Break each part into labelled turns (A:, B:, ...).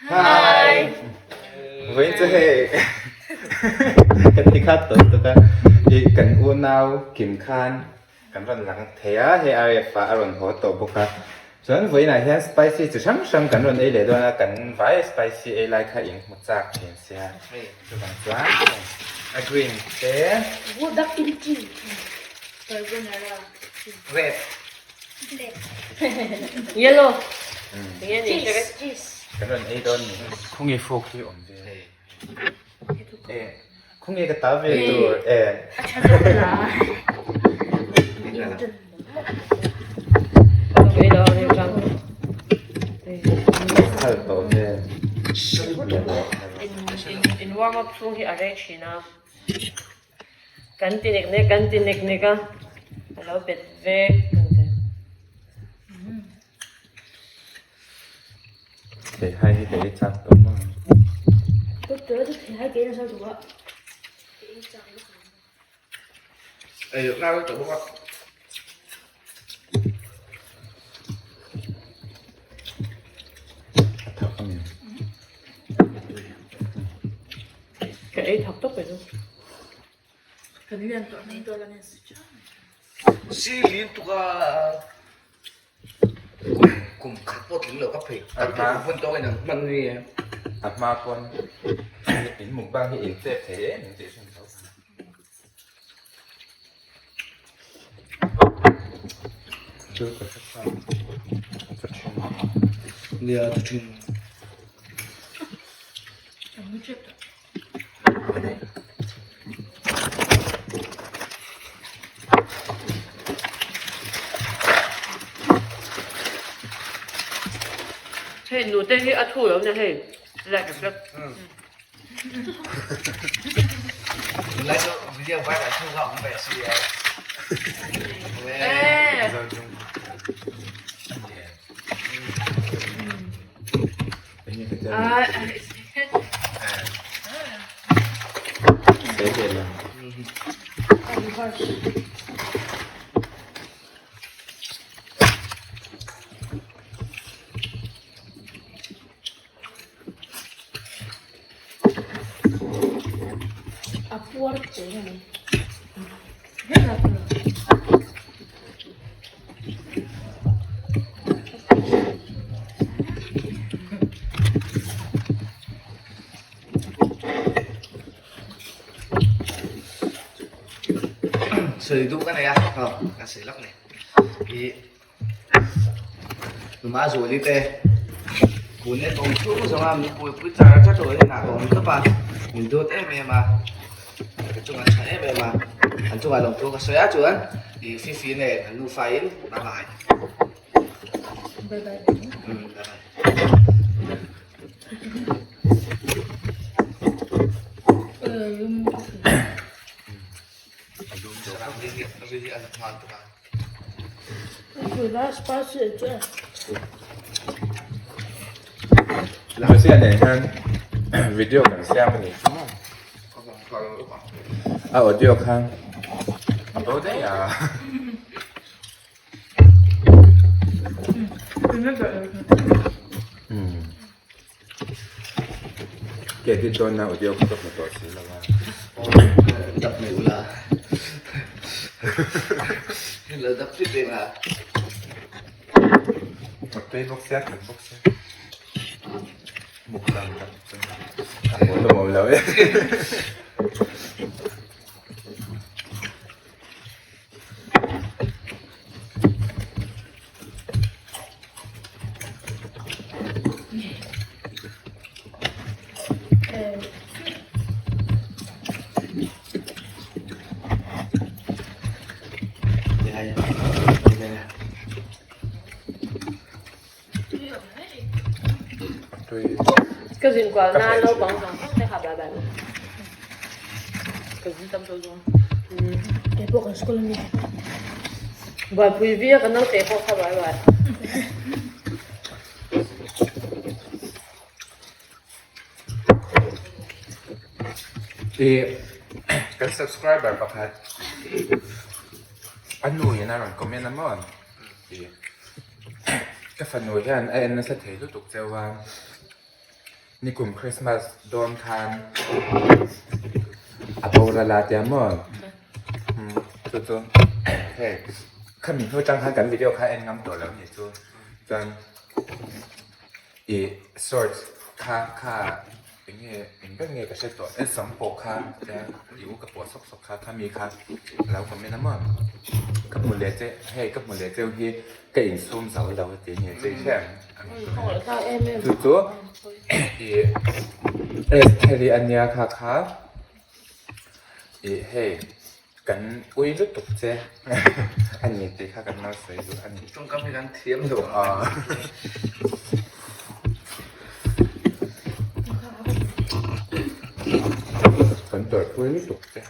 A: Hi! Vawiin chu hei ka ti khat tawh tuk a, ih kan unau Kim khan kan rawn lang thei a, hei RF ah a rawn haw tawh bawk a. Chuan vawiinah hian spicy chi hrang hrang kan rawn ei leh dawn a, kan vai spicy ei lai kha in hmu chak thin sia. Chuvang chuan hei a green te.
B: Budak kimchi. Carbonara.
C: Red.
D: Yellow. Cheese.
B: Cheese.
A: Kan rawn ei dawn ni. Khawnge fork hi awm ve. E khawnge ka ta ve tur e.
B: A tha zawk la.
A: Phal tawh ve.
D: In warm up chhung hi a rei thin a. Kan ti nek nek kan ti nek nek a, a lo bet vek ang che.
A: Theihai hi ka ei chak tawh maw?
B: Doctor chu theihai ka ei nasa duh a. Ka ei chak bawk ang.
C: Ei ngai tawh bawk a.
A: A thak a ni.
D: Ka ei thak tawp mai chu.
B: Kan lian tawh hmel dawn a ni si tha.
C: Si lin tuka kum khat pawh tling lo ka phei. Kan phei kum hun tawk in an hman ni e.
A: A hma pawn in mukbang hi in chep thei em em tih hriat loh. Chu ka hre chak ka thin.
C: Nia ka thin.
D: Hei nute hi a thu lo nia hei like a vek.
C: Tunlai chu video viral thu kha awm ve si e.
B: A puar teh a ni.
C: Sawi duh ka nei a, ka sawi lak ni. Ih Numa Zuali te Pune tawng chhung zawnga min buaipui char char tur in a awm tawp a, min dawt em em a, ka chungah tha em em a, an chungah lawmthu ka sawi a chuan ih Fifi nen an nufa in bye bye.
B: Bye bye.
C: Umm bye bye.
A: Lucia nen hian video kan siam a ni chu maw? A audio khan a bo daih a. Ke edit dawn na audio kha ka hmu tawh si lo a.
C: Dap mai ula. Lo dap tip reng a.
A: A tui bawk sia khat bawk sia. Mukbang tak chuan a hmuh nawm awm lo e.
D: Ka zin kual na naupang zawng zawng te kha bye bye. Ka zin tam tawh zawng.
B: Kei pawh kan school a ni.
D: Buaipui viak a naute pawh kha bye bye.
A: I kan subscriber pakhat a nu in a rawn comment a maw i ka fanu hian a en nasa thei lutuk cheu a. Nikum Christmas dawn khan a boral a tia maw? Chu chu hei khami hnu tang khan kan video kha en ngam tawh lo ni chu chuan i shorts kha kha eng nge eng ber nge ka hre tawh en sam pawh kha tia i u ka pawh sawk sawk kha khami kha a lo comment a maw? Ka hmu leh che hei ka hmu leh cheu hi ka insum zo lo a ti nge che i hre ang. Chu chu i Estheri ania kha kha i hei kan ui lutuk che a ni tih kha kan lo sawi duh a ni.
C: Tawngkam hi kan thiam lo
A: a. Kan tawrhpui lutuk che.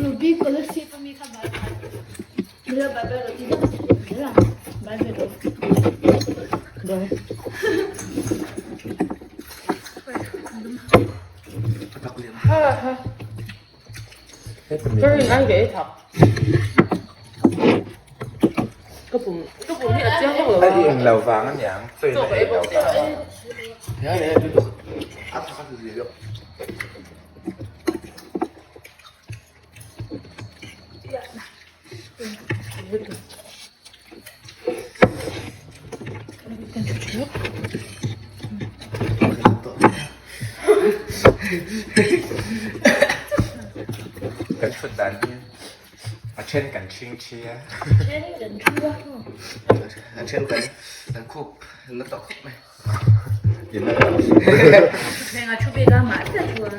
B: Ruby scholarship ami kha bai bai bai bai ro ti da bai bai ro
D: Bai. Ka rin ai ka ei thak. Ka pum ka pum hi a chiang vak lo
A: A i eng lo vang a niang chaw in a ei lo vang. Kan thut dan hi a then kan ṭhing ṭhi a.
C: A then kan kan khup na tawh khawp mai.
B: Thuthleng a thu bik a mah chiah thu a.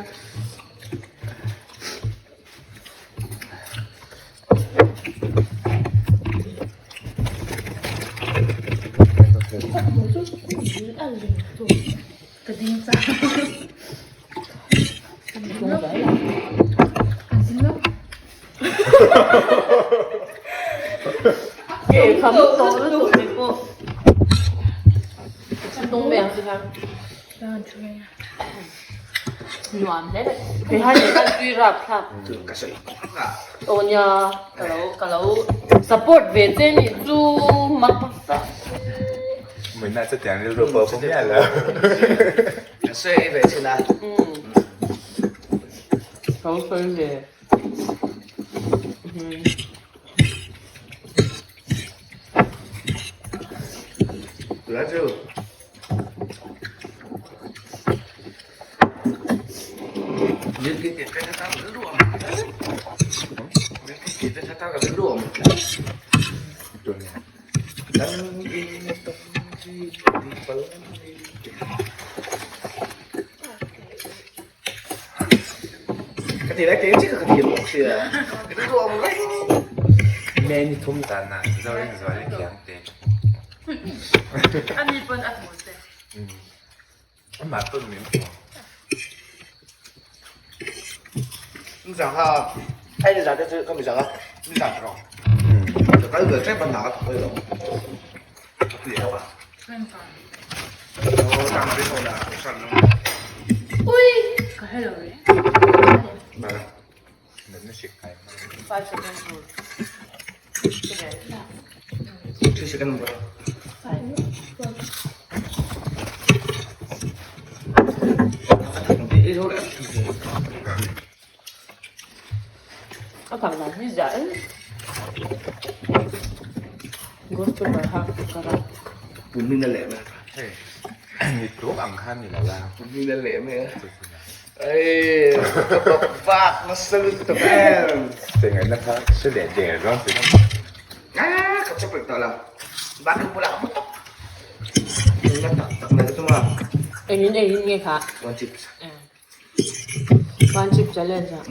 B: Ka ding chak.
D: Kham tawh lutuk mai pawh. Tung ve ang chu khan. Nuam hle mai. Kei hai leh khan tui rap thlak.
C: Ka sawi kawng a.
D: Aw nia ka lo ka lo support ve che nih chu mak sa.
A: Mawina chu tiang rilru pawh pawh miah lo.
C: Ka sawi ve thin a.
D: Ka lo sawi ve.
C: Tuna chu.
A: May ni thum danah Zorinzuali thiam te.
D: Ani pawn a hmu che.
A: Amah pawn min hmu.
B: Ka hre lo re.
A: Natna hrik kai.
D: 5 seconds rule. A thak dan hi ziah em. Ghost pepper kha ka ram.
A: Hei ni tluk ang kha ni lo la. Chengah na kha hre leh der dawn si lo.
D: Engin engin nge kha? One chip challenge ah.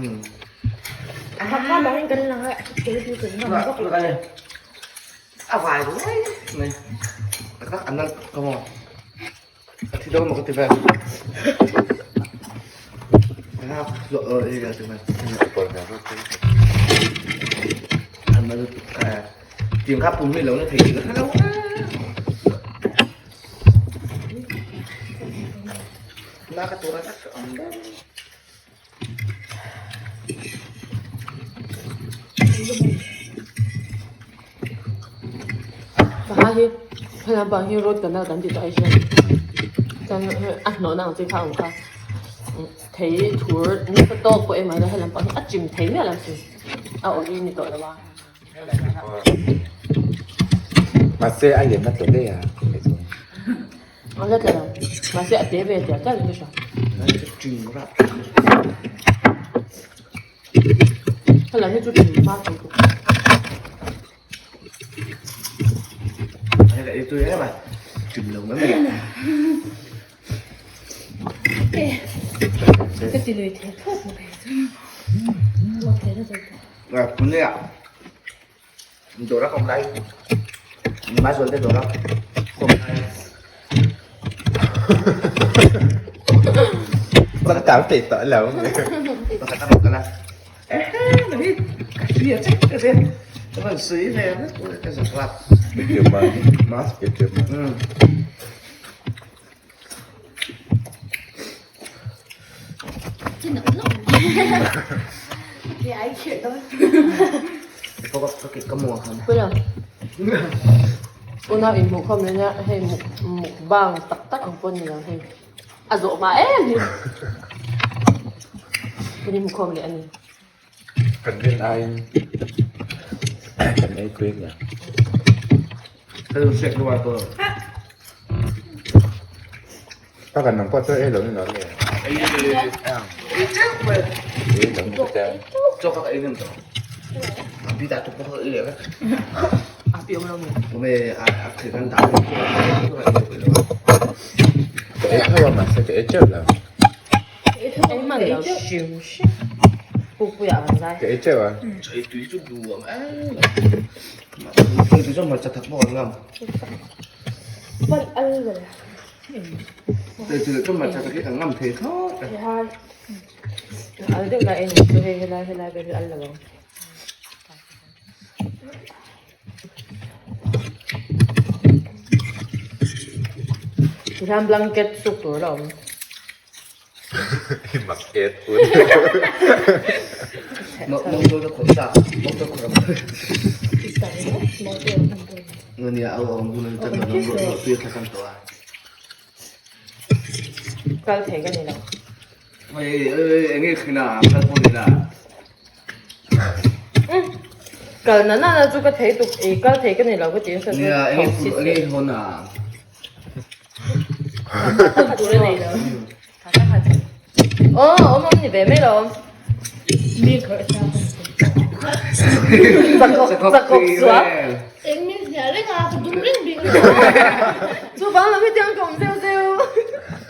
B: Kha bangin kan lang a, kei chu kan ngam vak lo.
C: hak Tiang kha pum hi lo na thei tih ka hre lo a. Na ka tur a tak awm ber.
D: Sangha hi helam pang hi road canal kan ti tawh ai hian chuan a hnawhna ang chi kha a awm kha thei thur nasa tawk pawh emaw helam pang hi a chim thei miah lo sin a awih ni tawh lo a.
A: Mahse a lem a tla daih a hei chu.
D: A la tla lo mahse a te ve tial tial in ka hria. Helam hi chu chim hma thei tuk.
C: Hei la ei tui em a chim lo mai mai.
B: Ka ti lui thei thlawt mai chu.
C: Pune ah dawr a kawm lai Mazual te dawr a kawm lai.
A: Changkang thei tawh lo.
C: Pakhat a rawn kal a. Ehe na hi ka hria che ka hria. Ka rawn sawi ve vek ka zak lak.
A: Mask pe ma.
D: Unau inhmuh khawm leh nia hei mukbang tak tak ang pawh ni lo hei a zawh hma em hi kan inhmuh khawm leh a ni.
A: Kan rin aiin kan ei tui nia. Ka kan nang pawh chu ei lo ni lo le. Ei lo ni te. Ka ei tho a mahse ka ei teuh lo.
D: Engmah lo hrim hrim pukpuiah kan zai.
A: Ka ei teuh a.
D: Al deuh lai en chu hei helai helai vel hi al lo ang. Tihian blanket suk tur la awm.
A: I mak et ut.
D: Kal thei ka ni lo. Kal na na na chu ka thei tuk i kal thei ka ni lo ka ti nasa chu tho chhit se. Aw awm awm ni ve mai lo. Chakawk suak. Chuvang lo hi tiang ka awm zeuh zeuh.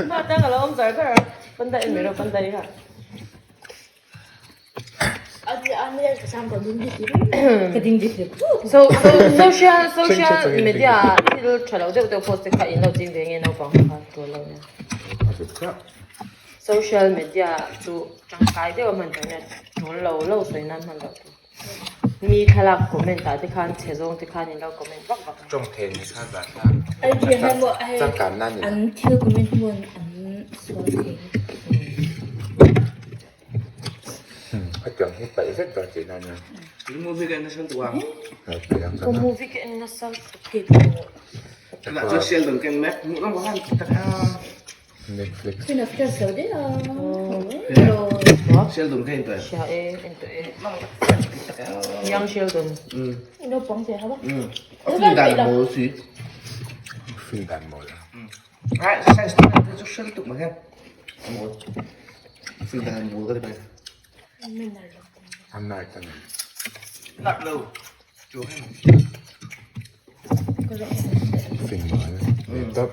D: Hma tang a lo awm char char a. Pandai en mai rawh pandai kha. So social social media ah thil tha lo deuh deuh post te kha in lo ching ve nge naupang ho kha tul lo nia. Social media chu tangkai deuh a hman tur nia tul lo lo sawi nan hman loh tur. Mi thlalak comment ah te khan chhe zawng te khan in lo comment vak vak a.
A: Tawng thei ni kha zah thlak changkan na ni. Hetiang hi paih vek dawn tihna ania.
C: Movie ka en nasa lutuk a.
D: Ka movie ka en nasa lutuk kei
C: Tunah chuan Sheldon ka en mek. Hmuh nawm han tak a.
A: Netflix.
C: Sheldon ka en tawh em?
D: Hria e, en tawh e. Young Sheldon.
C: A film dan a mawl si.
A: Film dan mawl a.
C: Science te chu hre lutuk mai hian a mawl. Film dan mawl ka ti mai.
A: A nart a ni.
C: Nart lo. Chu hei.
A: Film mawl. Top.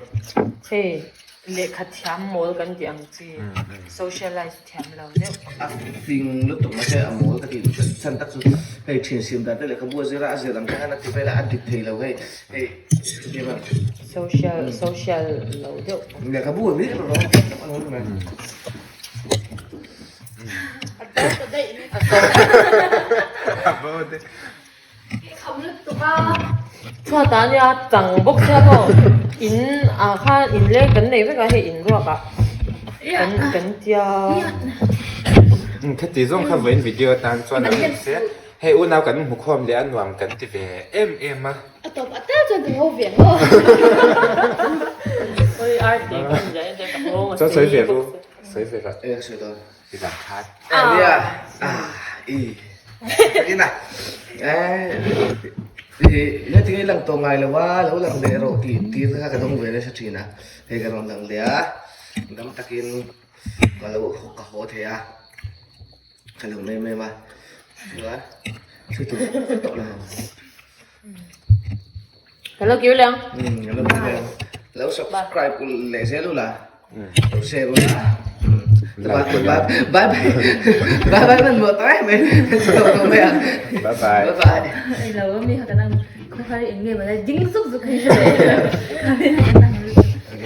D: Hei lehkha thiam mawl kan tih ang chi socialize thiam lo deuh.
C: A fing lutuk mahse a mawl ka tih chhan tak chu hei thian siam dan te lehkhabu a zir a, a zir ang te khan a ti vel a, a dik thei lo hei hei.
D: Social social lo deuh.
C: Lehkhabu a ni rawh.
D: Chhuat ah nia chang bawk sia maw in ah khan in leng kan nei vek a hei in ruak ah kan kan tia.
A: Khati zawng kha vawiin video atan chuan a awm se hei unau kan hmu khawm leh a nuam kan ti ve em em a.
B: A tawp a tel chuan ka ngo ve ang aw.
D: Oi arte kan zia en ka nghawng a
A: Chuan sawi ve ru sawi ve rawh.
C: Eng sawi dawn.
A: I zang khat.
C: Nia i ina i na tinge lang tawh ngai lo a lo lang leh rawh tih tir kha ka dawng ve nasa thin a hei ka rawn lang leh a dam takin ka lo ka haw thei a ka lo mem em a chuan sawi tur tawh lo.
D: Ka lo kir leh ang.
C: Ka lo kir leh ang. Lo subscribe leh zel ula. Lo share ula. Bye bye. Bye bye. Bye bye man mo tawh em.
A: Bye bye.
C: Bye bye.
B: Ai lo mi ha kanang khawhar in nge malai ding zuk zuk hei.